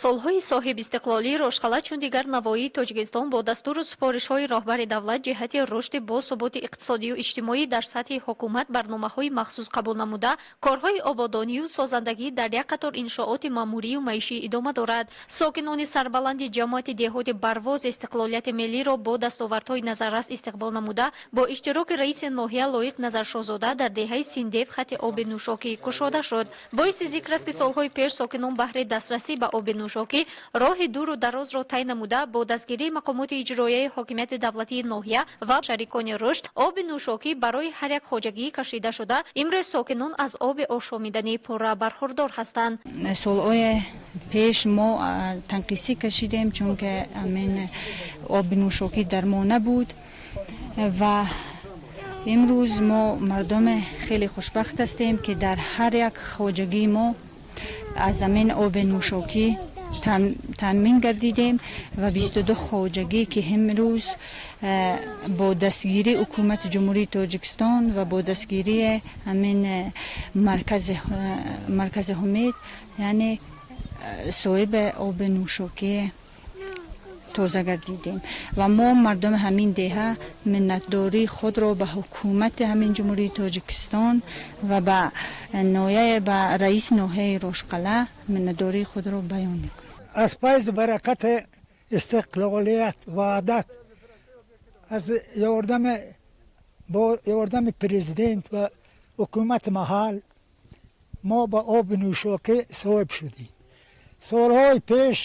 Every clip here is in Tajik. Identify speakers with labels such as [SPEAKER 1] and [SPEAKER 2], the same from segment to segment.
[SPEAKER 1] Солҳои соҳибистиқлолӣ Рошқалъа чун дигар навоҳии Тоҷикистон бо дастуру супоришҳои роҳбари давлат ҷиҳати рушди босуботи иқтисодию иҷтимоӣ дар сатҳи ҳукумат барномаҳои махсус қабул намуда, корҳои ободонию созандагӣ дар як қатор иншооти маъмурию маишӣ идома дорад. Сокинони сарбаланди ҷамоати деҳоти Барвоз истиқлолияти миллиро бо дастовардҳои назаррас истиқбол намуда, бо иштироки раиси ноҳия Лоиқ Назаршоҳзода дар деҳаи Синдев хати оби нӯшокӣ кушода шуд. Боиси зикр аст, ки солҳои пеш сокинон баҳри дастрасӣ ба оби нӯшокӣ роҳи дуру дарозро тай намуда, бо дастгирии мақомоти иҷроияи ҳокимияти давлатии ноҳия ва шарикони рушд оби нӯшокӣ барои ҳар як хоҷагӣ кашида шуда, имрӯз сокинон аз оби ошомиданӣ пурра бархурдор ҳастанд.
[SPEAKER 2] Солҳои пеш мо танқисӣ кашидем, чунки амин оби нӯшокӣ дар мо набуд ва имрӯз мо мардуми хеле хушбахт ҳастем, ки дар ҳар як хоҷагии мо аз амин оби нӯшокӣ таъмин гардидем ва 22 хоҷагӣ, ки имрӯз бо дастгирии ҳукумати Ҷумҳурии Тоҷикистон ва бо дастгирии ҳамин маркази Ҳумед, яъне соҳиби оби нӯшокӣ тоза гардидем. Ва мо мардуми ҳамин деҳа миннатдории худро ба ҳукумати ҳамин Ҷумҳурии Тоҷикистон ва ба ноҳия, ба раиси ноҳияи Рошқалъа миннатдории худро баён мекунем.
[SPEAKER 3] Аз файзу баракати истиқлолият, ваҳдат, аз ёрдами бо ёрдами президент ва ҳукумати маҳал мо ба оби нӯшокӣ соҳиб шудем. Солҳои пеш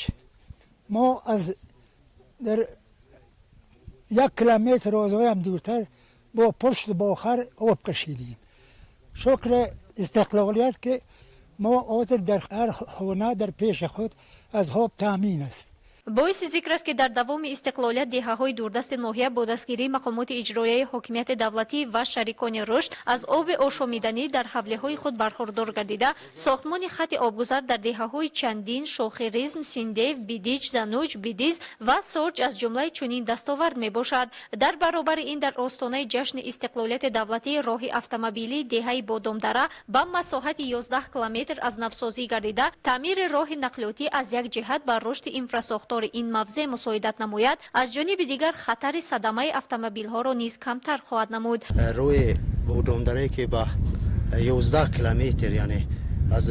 [SPEAKER 3] мо аз дар 1 километр розоям дуртар бо пушту бо хар об кашидем. Шукри истиқлолият, ки мо ҳозир дар ҳар хона дар пеши худ аз об таъмин аст.
[SPEAKER 1] Боиси зикр аст, ки дар давоми истиқлолият деҳаҳои дурдасти ноҳия бо дастгирии мақомоти иҷроияи ҳокимияти давлатӣ ва шарикони рушд аз оби ошомиданӣ дар ҳавлиҳои худ бархурдор гардида, сохтмони хати обгузар дар деҳаҳои Чандин, Шохиризм, Синдев, Бидиҷ, Зануҷ, Бидиз ва Сорҷ аз ҷумлаи чунин дастовард мебошад. Дар баробари ин, дар остонаи ҷашни истиқлолияти давлатӣ роҳи автомобилии деҳаи Бодомдара ба масоҳати 11 километр аз навсозӣ гардида, таъмири роҳи нақлиётӣ аз як ҷиҳат ба рушди инфрасохтори ин мавзеъ мусоидат намояд, аз ҷониби дигар хатари садамаи автомобилҳоро низ камтар хоҳад намуд.
[SPEAKER 4] Роҳи Бодомдарае, ки ба 11 километр, яъне аз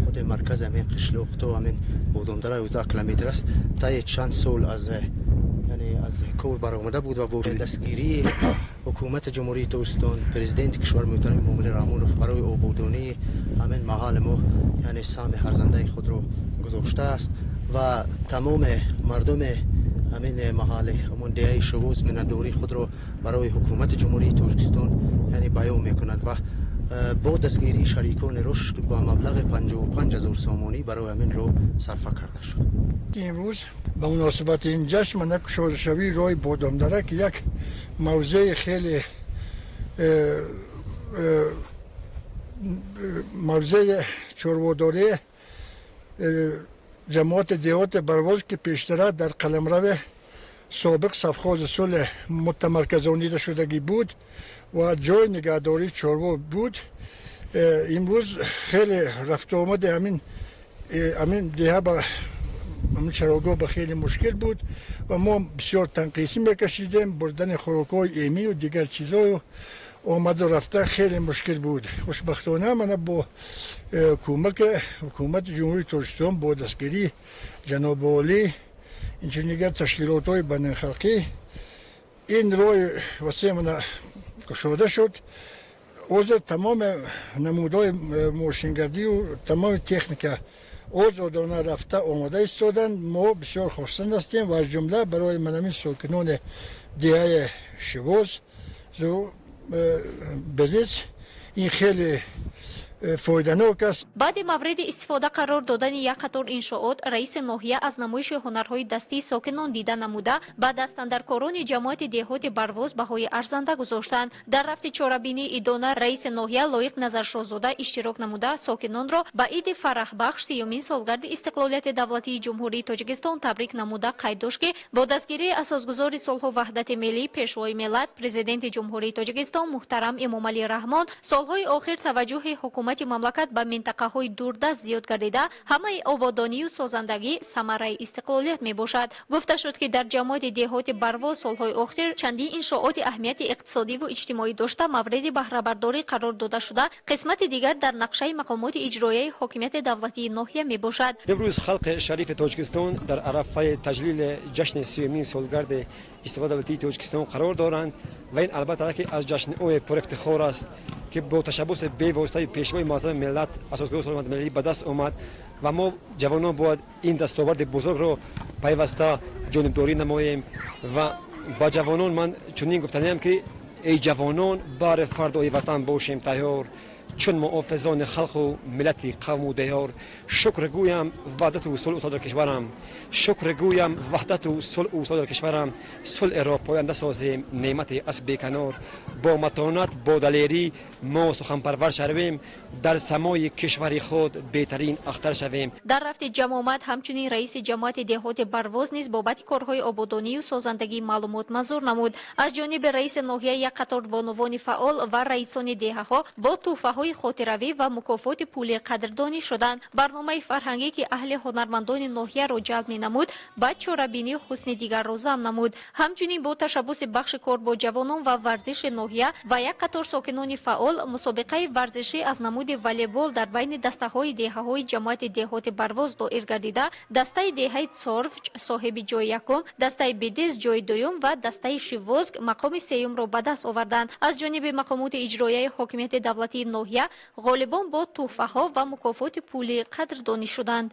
[SPEAKER 4] худи маркази ҳамин қишлоқ то ҳамин Бодомдара 11 километр аст, таи чанд сол аз, яъне аз кор баромада буд ва бо дастгирии ҳукумати Ҷумҳурии Тоҷикистон, президенти кишвар муҳтарам Эмомалӣ Раҳмонов барои ободонии ҳамин маҳалли мо, яъне саҳми арзандаи худро гузоштааст ва тамоми мардуми ҳамин маҳалли, ҳамон деҳаи Шувоз, миннатдории худро барои ҳукумати Ҷумҳурии Тоҷикистон, яъне баён мекунад ва бо дастгирии шарикони рушд ба маблағи 55 000 сомонӣ барои ҳамин роҳ сарфа карда шуд.
[SPEAKER 5] Имрӯз ба муносибати ин ҷашн мана кушодашавии роҳи Бодомдара, ки як мавзеи хеле мавзеи чорводорӣ ҷамоати деҳоти Барвоз, ки пештара дар қаламрави собиқ совхози сулҳ мутамарказонида шудагӣ буд ва ҷои нигаҳдории чорво буд, имрӯз хеле рафтуомади ҳамин деҳа ба ҳамин чарогоҳ ба хеле мушкил буд ва мо бисёр танқисӣ мекашидем. Бурдани хӯрокҳои эмию дигар чизою омаду рафта хеле мушкил буд. Хушбахтона, мана бо кӯмаки ҳукумати Ҷумҳурии Тоҷикистон, бо дастгирии ҷаноби олӣ, инчунин дигар ташкилотҳои байналхалқӣ ин роҳи васеъ мана кушода шуд. Ҳозир тамоми намудҳои мошингардию тамоми техника озодона рафта омода истоданд. Мо бисёр хурсанд ҳастем ва аз ҷумла барои манамин сокинони деҳаи Шивоз, Белиз ин хеле фоиданок аст.
[SPEAKER 1] Баъди мавриди истифода қарор додани як қатор иншоот, раиси ноҳия аз намоиши ҳунарҳои дастии сокинон дида намуда, ба дастандаркорони ҷамоати деҳоти Барвоз баҳои арзанда гузоштанд. Дар рафти чорабинии идона раиси ноҳия Лоиқ Назаршоҳзода иштирок намуда, сокинонро ба иди фараҳбахш, 30-умин солгарди истиқлолияти давлатии Ҷумҳурии Тоҷикистон табрик намуда, қайд дошт, ки бо дастгирии асосгузори сулҳу ваҳдати миллӣ, Пешвои миллат, Президенти Ҷумҳурии Тоҷикистон муҳтарам Эмомалӣ Раҳмон солҳои охир таваҷҷӯҳи ҳукумати ҳукумати мамлакат ба минтақаҳои дурдаст зиёд гардида, ҳамаи ободонию созандагӣ самараи истиқлолият мебошад. Гуфта шуд, ки дар ҷамоати деҳоти Барвоз солҳои охир чандин иншооти аҳамияти иқтисодиву иҷтимоӣ дошта мавриди баҳрабардорӣ қарор дода шуда, қисмати дигар дар нақшаи мақомоти иҷроияи ҳокимияти давлатии ноҳия мебошад.
[SPEAKER 6] Имрӯз халқи шарифи Тоҷикистон дар арафаи таҷлили ҷашни 30-умин солгарди истиқлоли давлатии Тоҷикистон қарор доранд ва ин албатта яке аз ҷашнҳои пурэфтихор аст, ки бо ташаббуси бевоситаи Пешвои муаззами миллат, Асосгузори сулҳу миллӣ ба даст омад ва мо ҷавонон бояд ин дастоварди бузургро пайваста ҷонибдорӣ намоем. Ва ба ҷавонон ман чунин гуфтаниям, ки эй ҷавонон, баҳри фардои ватан бошем тайёр, чун муҳофизони халқу миллати қавму диёр. Шукр гӯям ваҳдату сулҳу дар кишварам, шукр гӯям ваҳдату сулҳу дар кишварам. Сулҳро поянда созем, неъмате аст беканор. Бо матонат, бо далерӣ мо суханпарвар шавем, дар самои кишвари худ беҳтарин ахтар шавем.
[SPEAKER 1] Дар рафти ҷамъомад ҳамчунин раиси ҷамоати деҳоти Барвоз низ бобати корҳои ободонию созандагӣ маълумот манзур намуд. Аз ҷониби раиси ноҳия як қатор бонувони фаъол ва раисони деҳаҳо бо тӯҳфаҳои хотиравӣ ва мукофоти пулӣ қадрдонӣ шуданд. Барномаи фарҳангӣ, ки аҳли ҳунармандони ноҳияро ҷалб менамуд, ба чорабинии ҳусни дигарро зам намуд. Ҳамчунин бо ташаббуси бахши кор бо ҷавонон ва варзиши ноҳия ва як қатор сокинони фаъол мусобиқаи варзишӣ аз намуди волейбол дар байни дастаҳои деҳаҳои ҷамоати деҳоти Барвоз доир гардида, дастаи деҳаи Цорфҷ соҳиби ҷои якум, дастаи Бедиз ҷои дуюм ва дастаи Шивозг мақоми сеюмро ба даст оварданд. Аз ҷониби мақомоти иҷроияи ҳокимияти давлатии ноҳия ғолибон бо тӯҳфаҳо ва мукофоти пулӣ қадрдонӣ шуданд.